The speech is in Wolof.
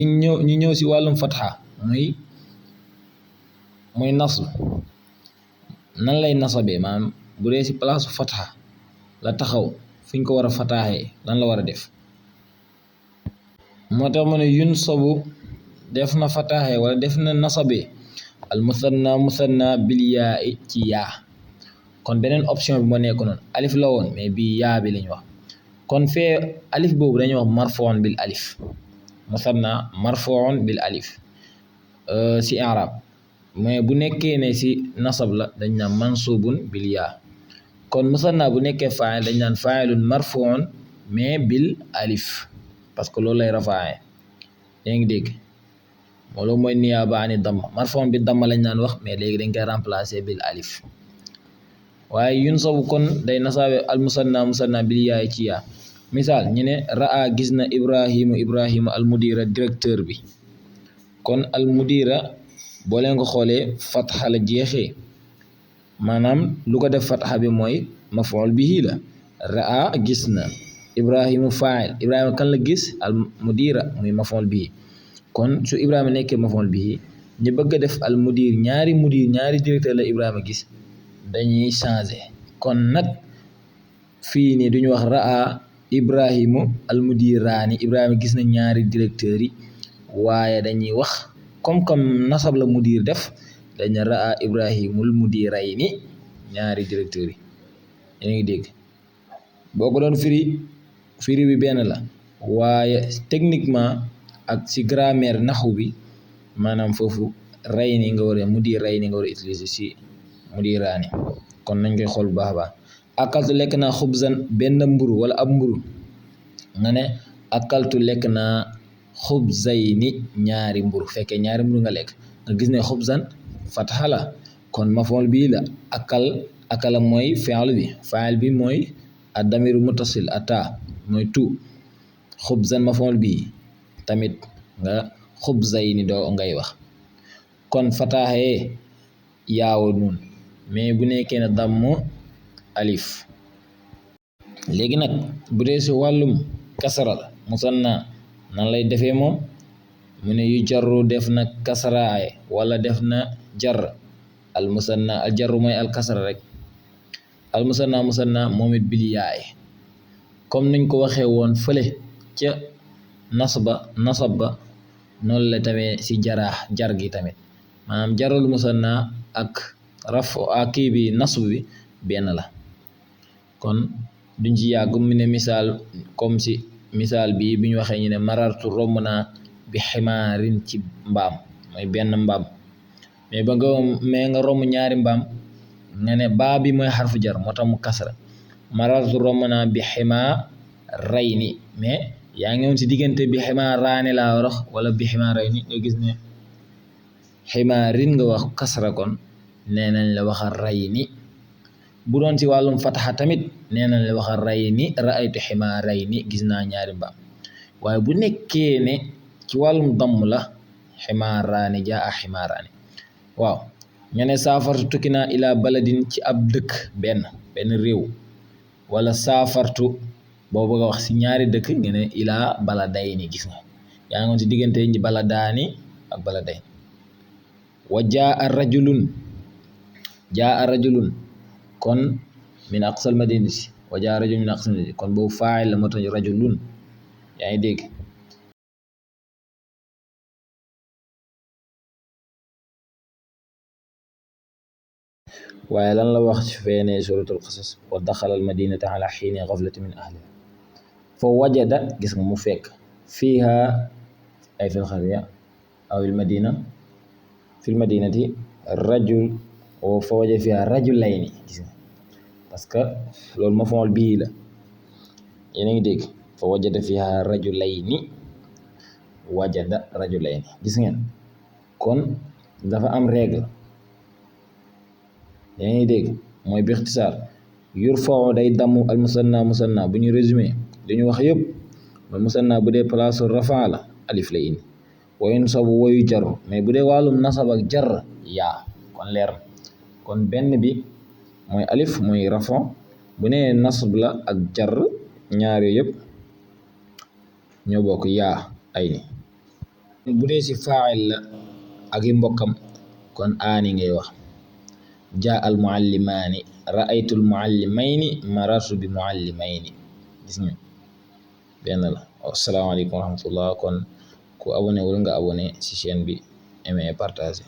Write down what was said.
ñu ñëw si wàllum fatxa muy nasb nan lay nasabee maanaam bu dee si place fatxa la taxaw fi ñu ko war a fataaxee lan la war a def moo tax mu ne yun sabu def na fataaxee wala def na nasabee al musanna bil yaa ci yaa kon beneen option bi moo nekk noonu alif la woon mais bii yaa bi lañ wax kon fee alif boobu dañuy wax marfuun bil alif musanna marfuun bil alif si arab mais bu nekkee ne si nasab la dañ naan mansubun bil yaa kon musanna bu nekkee faa'il dañ naan faa'ilun marfuun mais bil alif parce que loolu lay rafaaye yaa ngi dégg loolu mooy niyaaba ani damma marfuun bi damma lañ naan wax mais léegi dañ koy remplacer bil alif waaye yunsabu kon day nasaabe al musanna bil yaa ci yaa misaal ñu ne ra'a gis na ibrahima al mudira directeur bi kon al mudira boo leen ko xoolee fatxa la jeexee maanaam lu ko def fatxa bi mooy mafuul bihi la ra'a gis na ibrahima faa'il ibrahima kan la gis al mudira muy mafuul bihi kon su ibrahima nekkee mafuul bihi ñu bëgg a def al mudir ñaari directeur la ibrahima gis dañuy changer kon nag fii nii duñu wax ra'a ibrahimu al mudiraani ibrahima gis na ñaari directeurs yi waaye dañuy wax comme nasab la mudir def dañ ra'a ibrahimul mudirayni ñaari directeurs yi yaa ngi dégg boo ko doon firi bi benn la waaye techniquement ak ci grammaire naxu bi maanaam foofu rayni nga war a mudirayni nga war a utiliser ci mudiraani kon nañ koy xool bu baax a baax akaltu lekk naa xubzan benn mburu wala ab mburu nga ne akaltu lekk naa xubzayni ñaari mburu fekkee ñaari mburu nga lekk nga gis ne xubzan fatxa la kon mafool bii la akala mooy fi'il bi mooy ad-damiru muttasil ata mooy tu xubzan mafool bii tamit nga xubzayni doo ngay wax kon fataaxee yaawo nun mais bu nekkee ne dammu alif léegi nag bu dee si wàllum kasara la musanna nan lay defee moom mu ne yu jarru def na kasaraaye wala def na jar al musanna al jarru mooy al kasara rek al musanna moom it bil yaay comme niñ ko waxee woon fële ca nasab ba noonu la tamit si jar gi tamit maanaam jarul musanna ak kii bi nasb bi benn la kon duñ ci yàgg mu ne misaal comme si misaal bi ñu waxee ñu ne marartu romb naa bi ximaarin ci mbaam mooy benn mbaam mais nga romb ñaari mbaam nga ne baa bi mooy xarfu jar moo tax mu kasra marartu romb naa bi ximaarayni mais yaa ngi woon si diggante bi ximaaraani laa wax wala bi ximaarayni nga gis ne ximaarin nga wax kasra kon nee nañ la waxa rayni bu doon ci wàllum fataxa tamit nee nañ la waxa rayni ra'aytu ximaarayni gis naa ñaari mbaam waaye bu nekkee ne ci wàllum damm la ximaaraani jaa a ximaaraani waaw nga ne saafartu tukki naa ilaa baladin ci ab dëkk benn réew wala saafartu boo bëgg a wax si ñaari dëkk nga ne ilaa baladayni gis nga yaa ngoon ci diggante ñi baladaani ak baladayn wa jaa rajulun kon min aqsal madinati wa jaa rajulun min aqsal madinati kon boobu faa'il la moo tax rajulun yaa ngi dégg waaye lan la wax ci feene suratul qasas wa daxala al madinata ala xiini gaflati min ahliha fa wajada gis nga mu fekk fiiha ay fil xarya aw il madina fil madinati rajul fa wajada fiiha rajulayni gis nga parce que loolu mafool bii la yéen a ngi dégg fa wajada fiiha rajulayni gis ngeen kon dafa am règle yaa ngi dégg mooy bi ixtisaar yurfa'u day damm al musanna bu ñu résumé dañu wax yëpp mooy musanna bu dee place rafa la alif lay indi wa yunsabu wa yujarru mais bu dee wàllum nasab ak jar yaa kon leer kon benn bi mooy alif mooy rafa bu nee nasb la ak jar ñaar yooyu yëpp ñoo bokk yaa ay ni bu dee si faa'il la ak i mbokkam kon aani ngay wax jaa al muallimaani ra'aytu al muallimayni marartu bi muallimayni gis nga benn la. Asalaamaaleykum wa rahmatullah. Kon ku abonné wul nga abonné si chaîne bi, aimé partager.